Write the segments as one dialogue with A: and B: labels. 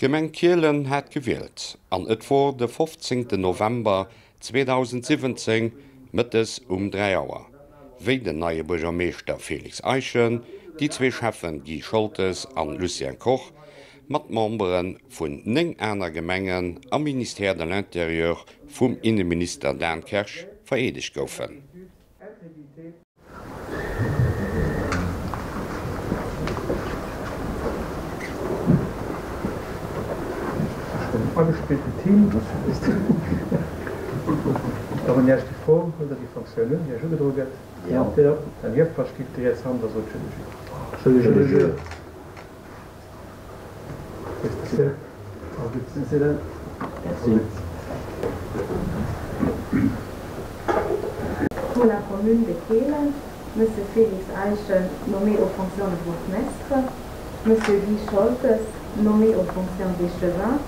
A: D'Gemeng Kielen hat gewielt an et wor de 15 November 2017 mëttes um 3 Auer, wéi den neie Buergermeeschter Félix Eischen, déi zwee Schäffen Guy Scholtes an Lucien Koch mat Membere vun 9 aner Gemengen am Ministère de l'Intérieur vum Inneminister Dan Kersch vereedegt goufen.
B: Agespillten Team. Da hunn Iech déi Fro, Huelt Der déi Fonctioun un, déi Iech ugedroe gëtt? Jo. Dann hieft Pasch giff déi riets Hand a sot, Je le jure. Je le jure.
C: Pour la commune de Kehlen, Monsieur Félix Eischen, nommé aux fonctions de bourgmestre, Monsieur Guy Scholtes, nommé aux fonctions d'échevin,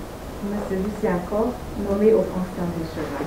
C: Monsieur Lucien Koch, nommé aux fonctions d'échevin.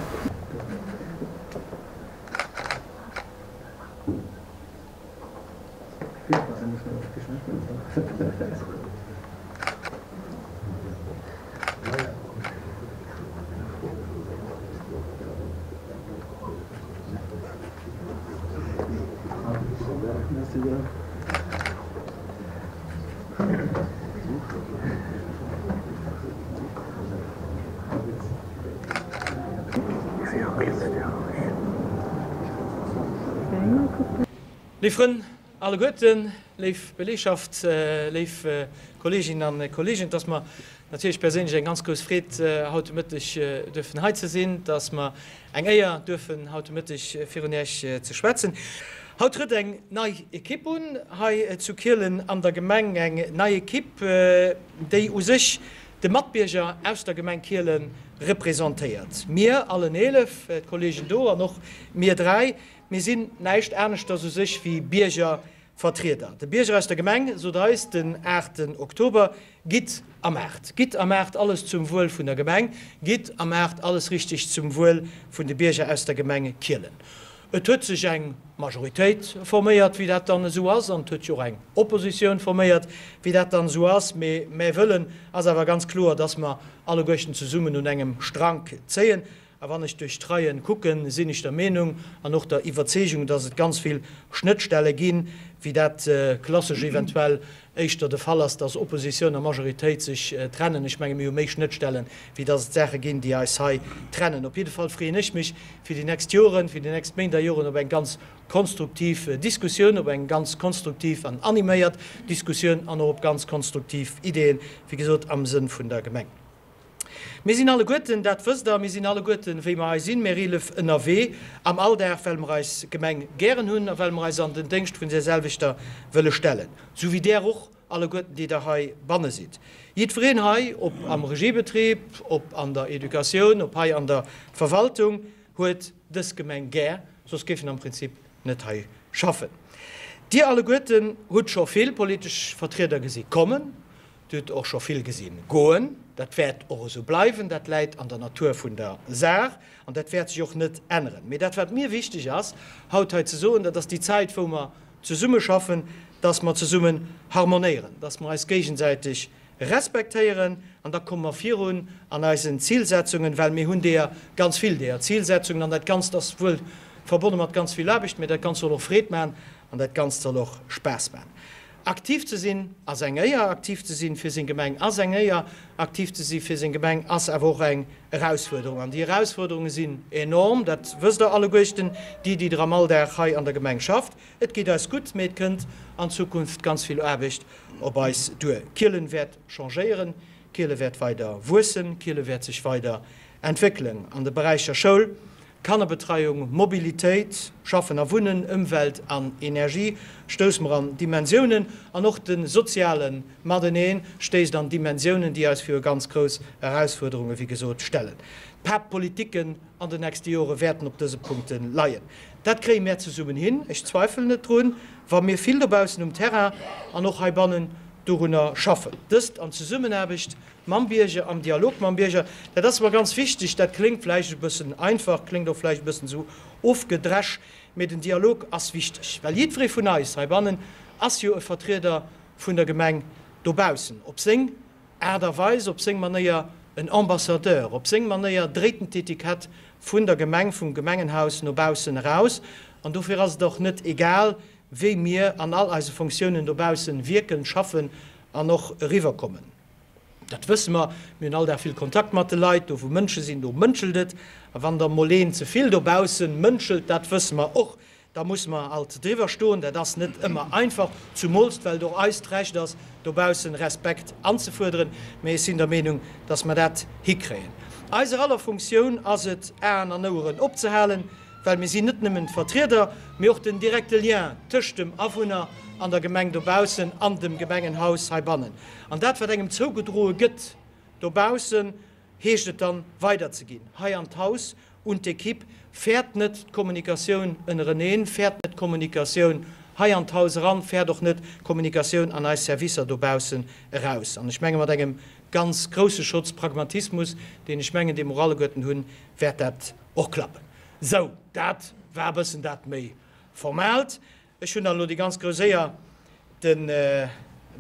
D: Léif Frënn alleguerten, léif Belegschaft, léif Kolleeginnen a Kolleegen, et ass mer natierlech perséinlech eng ganz grouss Freed, haut de Mëtteg duerfen hei ze sinn. Et ass mer eng Éier, duerfen haut de Mëtteg virun Iech ze schwätzen. Haut trëtt eng nei Ekipp un hei zu Kielen an der Gemeng, eng nei Ekipp, déi u sech de Matbierger aus der Gemeng Kielen representéiert. Mir allen 11, d'Kolleegen do an och mir dräi, Mir sinn näischt aneschters u sech wéi Biergervertrieder. De Bierger aus der Gemeng sot eis den 8 Oktober, Gitt a maacht. Gitt a maacht alles zum Wuel vun der Gemeng. Gitt a maacht alles richteg zum Wuel vun de Bierger aus der Gemeng Kielen. Et huet sech eng Majoritéit forméiert, wéi dat dann esou ass, an et huet sech och eng Oppositioun forméiert, wéi dat dann esou ass. Mee mäi Wëllen ass awer ganz kloer, dass mer alleguerten zesummen un engem Strank zéien. A wann ech duerch d'Reien kucken, sinn ech der Meenung an och der Iwwerzeegung, dass et ganz vill Schnëttstelle ginn, wéi dat klassesch eventuell éischter de Fall ass, dass Oppositioun a Majoritéit sech trennen. Ech menge mir hu méi Schnëttstellen, wéi dass et Saache ginn, déi eis hei trennen. Op jidde Fall freeën ech mech fir déi nächst Joren, fir déi nächst Méint a Joren op eng ganz konstruktiv Diskussioun, op eng ganz konstruktiv an animéiert Diskussioun an och op ganz konstruktiv Ideeën, wéi gesot am Sënn vun der Gemeng. Mir sinn alleguerten, dat wësst Der, mir sinn alleguerten, wéi mer hei sinn, mir 11, ënnerwee am Alldag, well mer eis Gemeng gären hunn a well mer eis an den Déngscht vun där selwechter wëlle stellen, sou wéi där och alleguerten, déi Der hei banne sidd. Jiddwereen hei, ob am Regiebetrib, ob an der Educatioun, ob hei an der Verwaltung, huet dës Gemeng gär, soss géif en am Prinzip net hei schaffen. Dir alleguerten hutt scho vill politesch Vertrieder gesi kommen, Dir hutt och scho vill gesinn goen. Dat wäert och esou bleiwen. Dat läit an der Natur vun der Saach an dat wäert sech och net änneren. Mee dat, wat mir wichteg ass haut hei ze soen, dat ass déi Zäit, wou mer zesummeschaffen, dass mer zesummen harmonéieren, dass mer eis géigesäiteg respektéieren an da komme mer virun an eisen Zilsetzungen, well mir hunn deeër ganz vill deeër Zilsetzungen an dat Ganzt ass wuel verbonne mat ganz vill Aarbecht, mee dat Ganzt soll och Freed maachen an dat Ganzt soll och Spaass maachen. Aktiv ze sinn ass eng Éier, aktiv ze sinn fir seng Gemeng ass eng Éier, aktiv ze si fir seng Gemeng ass awer och eng Erausfuerderung. An déi Erausfuerderunge sinn enorm, dat wësst Der alleguerten, déi, déi Der am Alldag hei an der Gemeng schafft. Et geet eis gutt, mee et kënnt an Zukunft ganz vill Aarbecht op eis duer. Kielen wäert changéieren, Kiele wäert weider wuessen, Kiele wäert sech weider entwéckelen an de Beräicher Schoul, Kannerbetreiung, Mobilitéit, Schaffen a Wunnen, Ëmwelt an Energie stousse mer an Dimensiounen, an och de soziale Matenee stéisst an Dimensiounen, déi eis viru ganz grouss Erausfuerderunge wéi gesot stellen. D'Haaptpolitiken an den nächste Jore wäerten op dëse Punkte leien. Dat kréie mär zesummen hin, ech zweifelen net drun, wa mir vill dobaussen um Terrain an och heibannen dorunner schaffen. Dëst an Zesummenaarbecht Mam Bierger, am Dialog mam Bierger, dat ass mer ganz wichteg. Dat kléngt vläicht e bëssen einfach, kléngt och vläicht e bëssen esou ofgedresch, mee den Dialog ass wichteg, well jiddweree vun eis heibannen ass jo e Vertrieder vun der Gemeng dobaussen, op seng. Aart a Weis, op seng Manéier en Ambassadeur, op seng Manéier dréit en d'Etikett vun der Gemeng, vum Gemengenhaus no baussen eraus. An dofir ass et och net egal, wéi mir an all eise Fonctiounen dobaussen wierken, schaffen an och eriwwerkommen. Dat wësse mer, mir hunn all Dag vill Kontakt mat de Leit, do wou Mënsche sinn, do mënschelt et. A wann der mol een ze vill dobaussen mënschelt, dat wësse mer och, da musse mer alt driwwer stoen. Dat ass net ëmmer einfach, zumools well et och eist Recht ass, dobaussen Respekt anzefuerderen. Mee ech sinn der Meenung, dass mer dat hikréien. Eiser aller Funktioun ass et, Aen an Oueren opzehalen, well mir sinn net nëmmen d'Vertrieder, mee och den direkte Lien tëscht dem Awunner an der Gemeng dobaussen an dem Gemengenhaus heibannen. An dat, wat engem zougedroe gëtt dobaussen, heescht et dann weiderzeginn hei an d'Haus, un d'Equipe. Fäert net d'Kommunikatioun ënnereneen, fäert net d'Kommunikatioun hei an d'Haus eran, fäert och net d'Kommunikatioun an eis Servicer dobaussen eraus. An ech menge mat engem ganz grousse Schotz Pragmatismus, deen ech mengen, dee mer och alleguerten hunn, wäert dat och klappen. Sou, dat war e bëssen dat méi Formaalt. Ech hunn dann elo déi ganz grouss Éier, den,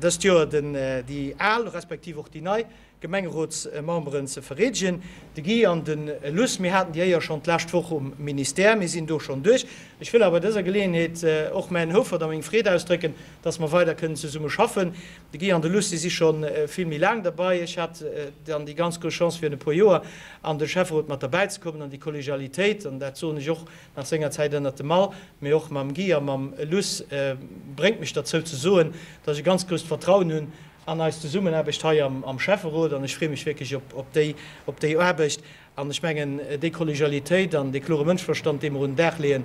D: dëst Joer den, déi al respektiv och déi nei Gemengerotsmemberen ze vereedegen, de Guy an de Luss. Mir haten déi Éier schonn d'lescht Woch um Ministère. Mir sinn do schonn duerch. Ech wëll awer bei dëser Geleeënheet och mäin Houfert a meng Freed ausdrécken, dass mer weider kënnen zesumme schaffen. De Guy an de Luss, déi si scho vill méi laang derbei. Ech hat dann déi ganz grouss Chance, virun e puer Joer an de Schäfferot mat derbäi ze kommen an déi Kollegialitéit, an dat soen ech och nach sengerzäit ënnert dem Al, mee och mam Guy a mam Luss, bréngt mech derzou ze soen, dass ech e ganz grousst Vertrauen hunn an eis Zesummenaarbecht hei am Schäfferot an ech freeë mech wierklech op déi, op déi Aarbecht. An ech mengen, déi Kollegialitéit an dee klore Mënschverstand, dee mer un den Dag leeën,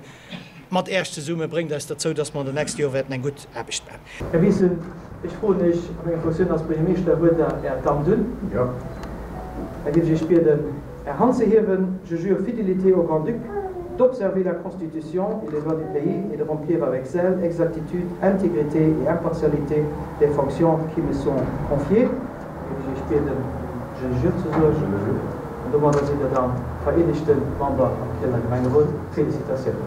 D: mat Äerch zesumme, bréngt eis derzou, dass mer an den nächste Joer wäerten eng gutt Aarbecht maachen. Här Bissen, ech froen Iech a menger Fonctioun als Buergermeeschter, Huet Der Äert Amt un? Jo. Da géif ech Iech bieden, Är Hand ze hiewen. Je jure fidélité au Grand-Duc, d'observer la Constitution et les lois du pays et de remplir avec zèle, exactitude, intégrité et impartialité les fonctions qui me sont confiées. Da géif ech Iech bieden, Je le jure ze soen. Je le jure. An domadder sidd Der da vereedegte Member am Kielener Gemengerot. Félicitatiounen.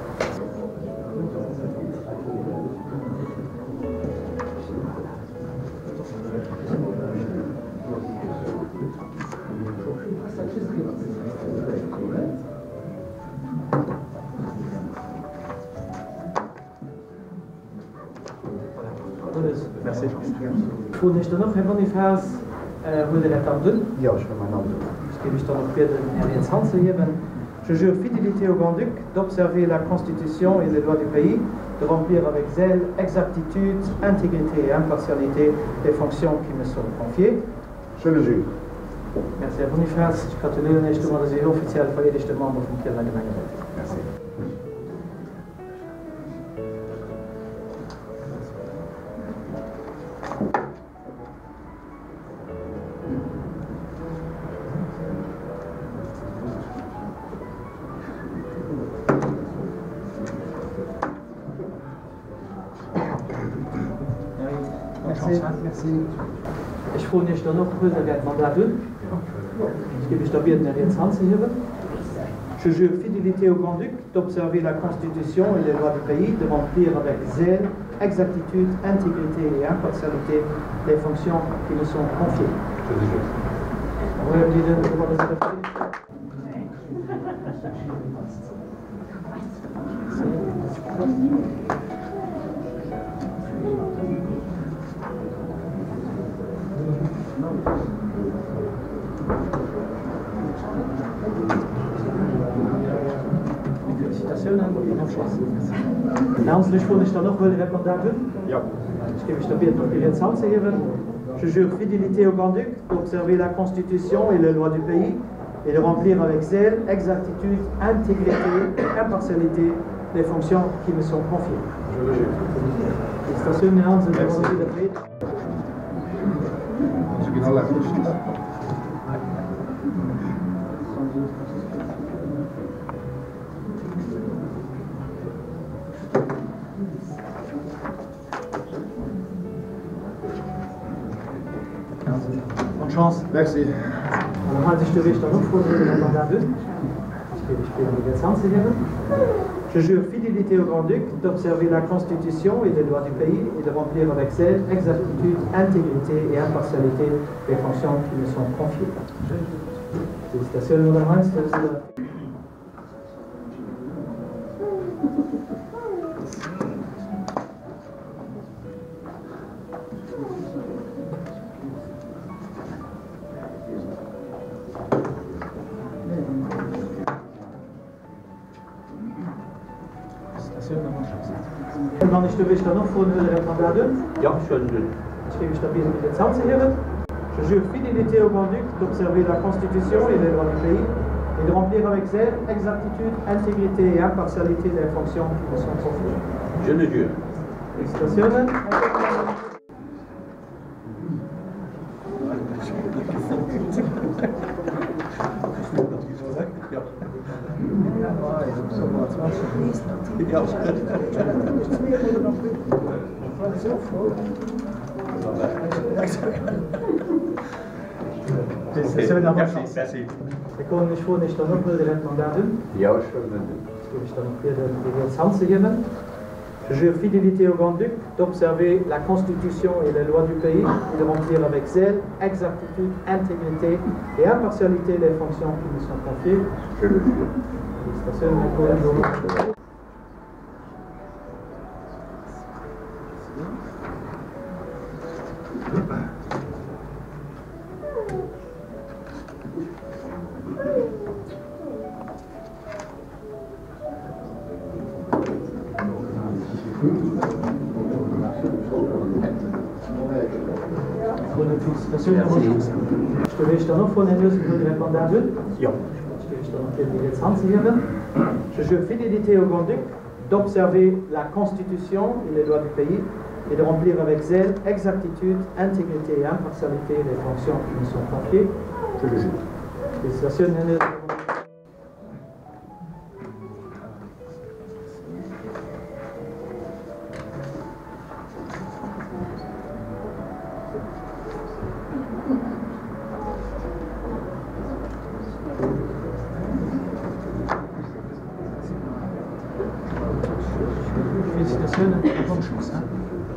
D: Froen ech dann och, Här Bonifas, huet Der Äert Amt un? Jo, ech hu mäin Amt un. Ech géif Iech dann och bieden, Är riets Hand ze hiewen. Je jure fidélité au Grand-Duc, d'observer la Constitution et les lois du pays, de remplir avec zèle, exactitude, intégrité et impartialité les fonctions qui me sont confiées. Je le jure. Merci, Här Bonifas. Ech gratuléieren Iech domadder. Dir sidd offiziell vereedegte Member vum Kielener Gemengerot. Merci. Ech froen Iech dann och, Huelt Der gär d'Mandat un? Ech géif Iech da bieden, Är riets Hand ze hiewen. Je jure fidélité au Grand-Duc, d'observer la Constitution et les lois du pays, de remplir avec zèle, exactitude, intégrité et impartialité les fonctions qui me sont confiées. Här Hansen, ech froen lech dann och, Huelt Dir dat Mandat un? Jo. Ech géif Iech da bieden, och déi riets Hand ze hiewen. Je jure fidélité au Grand-Duc, d'observer la Constitution et les lois du pays et de remplir avec zèle, exactitude, intégrité et impartialité les fonctions qui me sont confiées. Je le jure. Félicitatiounen, Här Hansen, Merci. Bonne Chance. Merci. An dann haalt ech de Riichter och froen, huet en Mandat un? Ech géif iech bieden, déi riets Hand ze hiewen.
B: Je jure fidélité au Grand-Duc, d'observer la Constitution et les lois du pays et de remplir avec zèle, exactitude, intégrité et impartialité les fonctions qui me sont confiées. Félicitations, Madame Heinz. Wann ech dowéinst dann och froen, Huelt Der dat Mandat un?
E: Jo, ech huelen et un.
B: Ech géif Iech da bieden, déi riets Hand ze hiewen. Je jure fidélité au Grand-Duc, d'observer la Constitution et les lois du pays et de remplir avec zèle, exactitude, intégrité et impartialité les fonctions qui me sont confiées.
E: Je le jure.
B: Félicitatiounen. Ech froen Iech dann och, Huelt Dir dat Mandat un?
E: Jo, ech huelen et un.
B: Ech géif Iech dann och bieden, déi riets Hand ze hiewen. Je jure fidélité au Grand-Duc, d'observer la Constitution et les lois du pays et de remplir avec zèle, exactitude, intégrité et impartialité les fonctions qui me sont confiées.
E: Je le jure.
B: Félicitations, Här Kohn. Je jure fidélité au Grand-Duc, d'observer la Constitution et les lois du pays et de remplir avec zèle, exactitude, intégrité et impartialité les fonctions qui me sont confiées.
E: Je le jure.
B: Félicitations.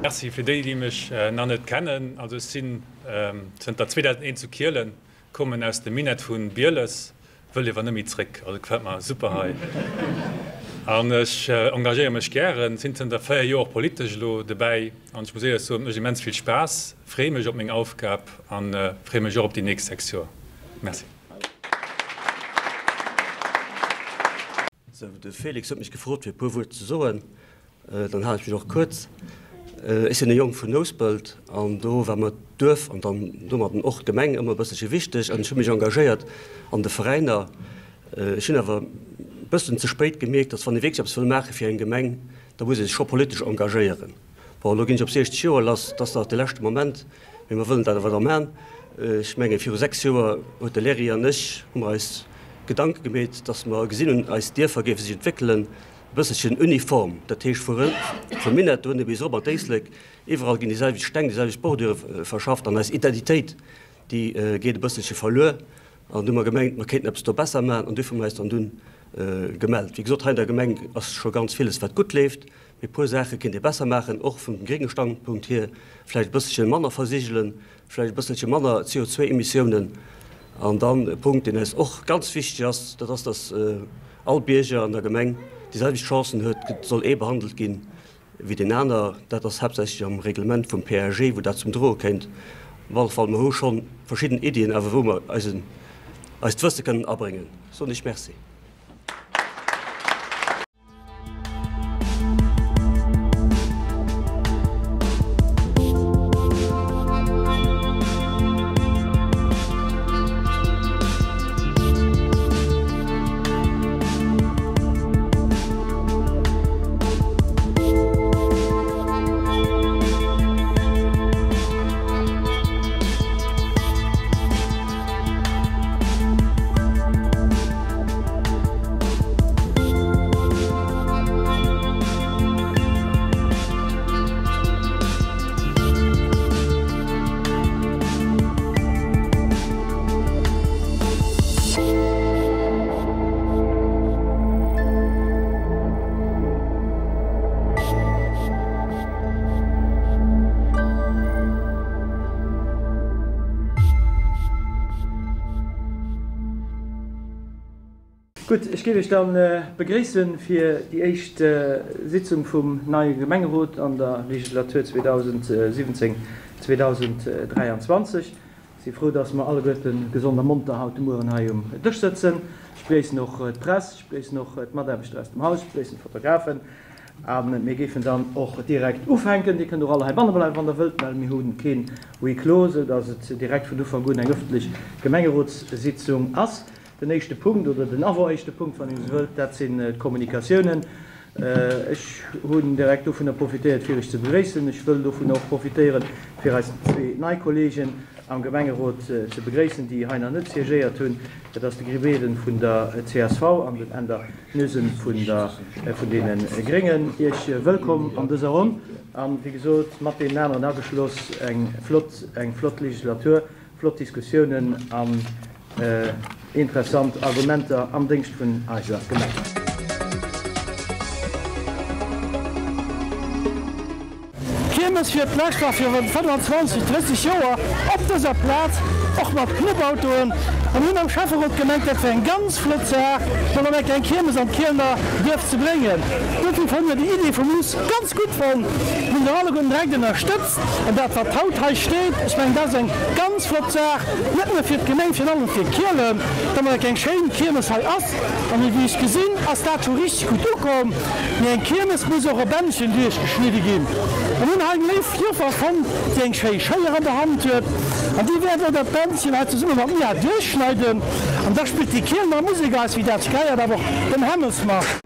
F: Merci fir déi, déi mech nach net kennen. Also ech sinn zënter 2001 zu Kielen, kommen aus dem Minett vu Bieles, Wëll iewer net méi zréck, also gefält mer super hei an ech engagéiere mech gären. Sinn zënter 4 Joer och politesch elo dobäi an ech muss éierlech soen, et mécht immens vill Spaass. Freeë mech op meng Aufgab an freeë mech och op déi nächst 6 Joer. Merci.
G: Sou, de Félix huet mech gefrot fir e puer Wuert ze soen. Dann halen ech mech och kuerz. Ech sinn e Jong vun Nouspelt an do war mer d'Duerf an dann domadden och d'Gemeng ëmmer e bësselche wichteg an ech hu mech engagéiert an de Veräiner. Ech hunn awer e bëssen ze spéit gemierkt, dass wann ee wierklech eppes wëll maache fir eng Gemeng, da muss ee sech scho politesch engagéieren. Bon, elo ginn ech op 60 Joer lass, et ass nach de leschte Moment, mee mer wëllen dat awer da man. Ech menge viru 6 Joer huet de Larry an ech, hu mer eis Gedanke gemeet, dass mer gesinn hunn, eis Dierfer géife sech entwéckelen, E bësselchen uniform, dat heescht vu vum Minett dohinne bis erop an d'Éislek, iwwerall ginn déi selwecht Steng, déi selwecht Bordure verschafft an eis Identitéit, déi geet e bësselche verluer. An du hu mer gemengt, mer kéinten eppes do besser maachen an duerfir hu mer eis dann dunn gemellt. Wéi gesot, hei an der Gemeng ass scho ganz villes, wat gutt leeft, mee e puer Saache kéint ee besser maachen, och vum grénge Standpunkt hier, vläicht e bësselche manner versigelen, Vläicht e bësselche manner CO2-Emissiounen. An dann e Punkt, deen eis och ganz wichteg ass, dat ass, dass all Bierger an der Gemeng déi selwecht Chancen huet, soll ee behandelt ginn wéi deen aner. Dat ass haaptsächlech am Reglement vum PAG, wou dat zum Droe kéint. Op alle Fall, mer hu scho verschidden Iddien awer, wou mer eisen, eist Wësse kënnen abréngen. Soen ech Merci.
B: Gutt, ech géif Iech dann begréissen fir déi éischt Sitzung vum neie Gemengerot an der Legislatur 2017, 2023. Ech si frou, dass mer alleguerte gesond a monter haut de Mueren hei um Dësch sëtzen. Ech begréissen och d'Press, ech begréissen och d'Mataarbechter aus dem Haus, ech begréissen d'Fotografen. A mir géifen dann och direkt ufänken. Dir kënnt och alle heibanne bleiwen, wann Der wëllt, well mir hu keen Huis clos, esou dass et direkt vun Ufank un eng ëffentlech Gemengerotssitzung ass. Den éischte Punkt, oder den avant-éischte Punkt, wann een esou wëllt, dat sinn d'Kommunikatiounen. Ech hunn direkt dovunner profitéiert, fir Iech ze begréissen. Ech wëll dovunner och profitéieren, fir eis zwee nei Kolleegen am Gemengerot ze begréissen, déi hei nach net siégéiert hunn. Dat ass de Gry Beden vun der csv an den Änder Noesen vun der, vun deene Gréngen. Iech wëllkomm an dëser Ronn an, wéi gesot, mat deenen aneren ageschloss, eng flott, eng flott Legislatur, flott Diskussiounen an interessant Argumenter am Déngscht vun eiser Gemeng.
H: D'Kiermes fir d'lescht war virun 25, 30 Joer op dëser Plaz, och mat Clubautoen. A mir hunn am Schäfferot gemengt, dat wär eng ganz flott Saach, fir erëm eng kleng Kiermes an d'Kielener Duerf ze bréngen. Dofir fanne mir déi Idee vum Luss ganz gutt fonnt, hunn se alleguerten direkt ënnerstëtzt. An dat, wat haut hei steet, ech mengen, dat ass eng ganz flott Saach, net nëmme fir d'Gemeng, virun allem fir Kielen, datt eng schéin Kiermes hei ass. An wéi ech gesinn, ass dat scho richteg gutt ukomm. Mee eng Kiermes muss och e Bännchen duerchgeschnidde ginn. An hunn hei eng léif Joffer fonnt, déi eng schéi Schéier an der Hand huet. An déi wäert elo dat Bännchen hei zesumme mat mir duerchschneiden. An da spillt déi Kielener Musek eis, wéi dat sech gehéiert, awer och den Hämmelsmarsch.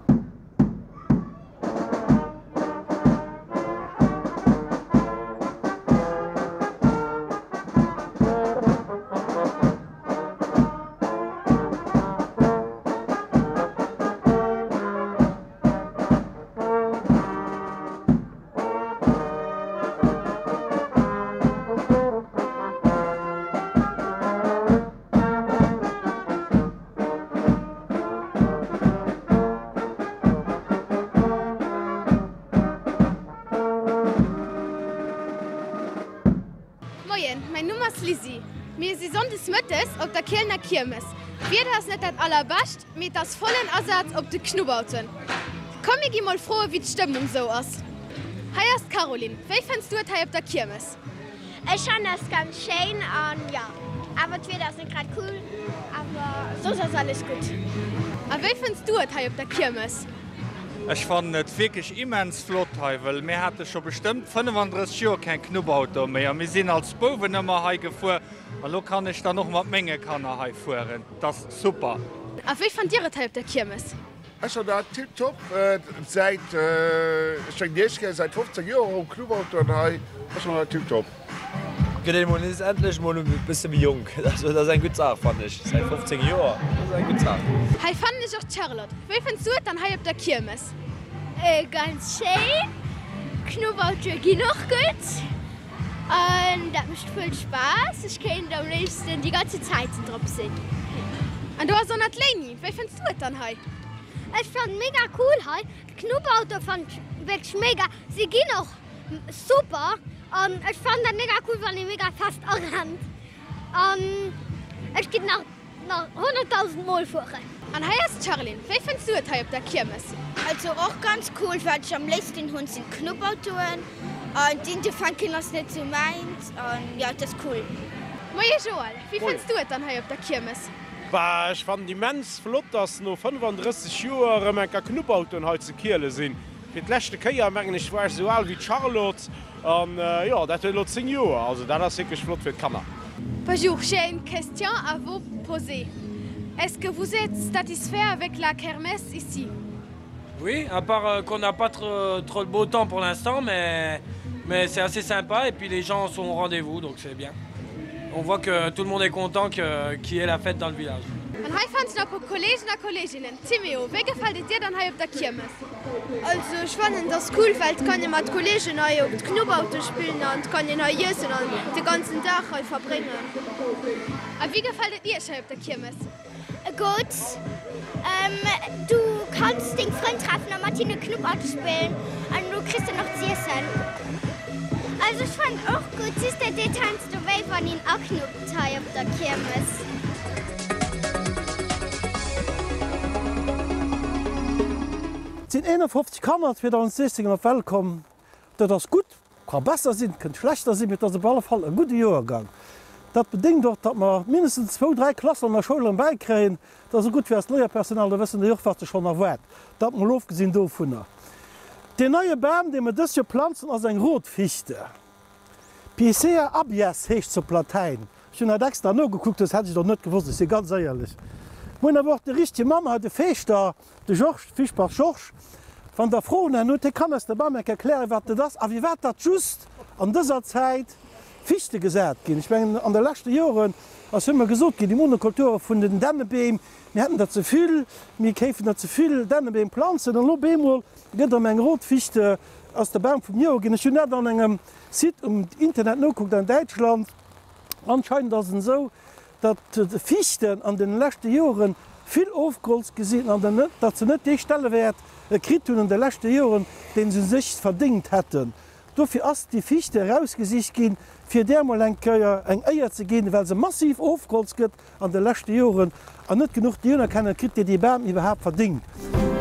I: Moien, mäin Numm ass Lisi. Mir si Sonndes mëttes op der Kielener Kiermes. D'Wieder ass net dat allerbescht, mee et ass vollen Asaz op de Knubbautoen. Komm mir gi mol froe wéi d'Stëmmung sou ass. Hei ass d'Caroline, wéi fënns du et hei op der Kiermes?
J: Ech fannen ass ganz schéin an jo, awer d'Wieder ass net grad cool, awer soss ass alles gutt.
I: A wéi fënns du et hei op der Kiermes?
K: Ech fannen et wierklech immens flott hei, wëll mir hate scho bestëmmt 35 Joer keng Knubbauto méi a mir sinn als Bouwen ëmmer hei gefuer a lo kann ech dann och mat menge Kanner hei fueren. 't ass super!
I: A wéi fannt dir et hei op der Kiermes?
L: Ech fann dat tip top, säit, ech mengen déi éischt Kéier säit 15 Joer um Clubautoen hei, ech fann dat tip top.
M: Gëtt een emol nees endlech emol e bësse méi jonk, also dat ass eng gutt Saach fannen ech, säit 15 Joer, dat ass eng gutt Saach.
I: Hei fannen ech och d'Charlotte. Wéi fënns du et dann hei op der Kiermes?
J: Ganz schéin, Knubbautoe ginn och gutt an dat mécht voll Spaass, ech kéint am léifsten déi ganze Zäit drop sinn.
I: An do ass och nach d'Léini, wéi fënns du et dann hei?
J: Ech fannen mega cool hei, d'Knubbautoe fannen ech wierklech mega, si ginn och super an ech fannen dat mega cool wann ee mega fest arennt an ech gitt nach nach 100.000 mol fueren.
I: An hei ass d'Charline, wéi fënns du et hei op der Kiermes?
N: Also och ganz cool, wat ech am léifsten hunn sinn d'Knubbautoen an d'Intefänken ass net sou mäins an jo et ass cool.
I: Moie Joël, wéi fënns du et dann hei op der Kiermes?
O: Bah, ech fannen et immens flott, dass no 35 Joer erëm enker Knubbautoen hei zu Kiele sinn. Fir d'leschte Kéier, mengen ech, war ech esou al wéi d'Charlotte an jo, dat huet elo 10 Joer, also dat ass wierklech flott fir d'Kanner.
I: Bonjour, j'ai une question à vous poser. Est-ce que vous êtes satisfait avec la kermesse ici?
P: Oui, à part qu'on n'a pas trop, trop le beau temps pour l'instant, mais, mais c'est assez sympa et puis les gens sont au rendez-vous, donc c'est bien. On voit que tout le monde est content que, qu'il y ait la fête dans le village.
I: An hei fannen ech nach e puer Kollegen a Kolleginnen. Timéo, wéi gefält et dir dann hei op der Kiermes?
N: Also ech fannen et ass cool, well et kann ee mat Kollegen hei op d'Knubbauto spillen an et kann een hei iessen an de ganzen Dag hei verbréngen.
I: A wéi gefält et iech hei op der Kiermes?
J: Gutt. Du kanns deng Frënn treffen a mat hinne Knubbauto spillen an du kriss dann och z'iessen. Also ech fannen och gutt, just dat deet heiansdo wéi wann een aknuppt hei op der Kiermes.
H: sinn 51 Kanner 2016 op d'Welt komm. Dat ass gutt, ka besser sinn, kënnt schlechter sinn, mee et ass op alle Fall e gudde Joergang. Dat bedéngt och, datt mer mindestens zwou, dräi Klassen an der Schoul erëm bäikréien. Dat ass esou gutt fir eist Léierpersonal, da wëssen déi och, wat se schonn erwaart. Dat mol ofgesinn dovunner. Deen neie Bam, dee mer dëst Joer planzen, ass eng Rotfichte. Picea abies heescht se op Latäin. Ech hunn dat extra nogekuckt, soss hätt ech et och net gewosst, ech si ganz éierlech. Mer hunn awer och de richtege Mann hei, de Feeschter, de Georges, Fischbach Georges. Wann Der Froen herno hutt, hie kann eis de Bam eng Kéier erklären, wat dat ass a firwat dat just an dëser Zäit Fichte gesat ginn. Ech mengen, an de leschte Joren ass ëmmer gesot ginn, déi Monokulture vun den Dännebeem, mir hätten der ze vill, mir kéifen der ze vill Dännebeem planzen. An elo op eemol gëtt erëm eng rot Fichte, ass de Bam vum Joer ginn. Ech hunn dat an engem Site um Internet nogekuckt an Däitschland. Anscheinend ass et esou, datt d'Fichten an den leschte Joren vill ofgeholzt gi sinn an datt se net dee Stellewäert kritt hunn an de leschte Joren, deen se u sech verdéngt hätten. Dofir ass déi Fichte erausgesicht ginn, fir där mol eng Kéier eng Éier ze ginn, well se massiv ofgeholzt gëtt an de leschte Joren an net genuch déi Unerkennung kritt, déi dee Bam iwwerhaapt verdéngt.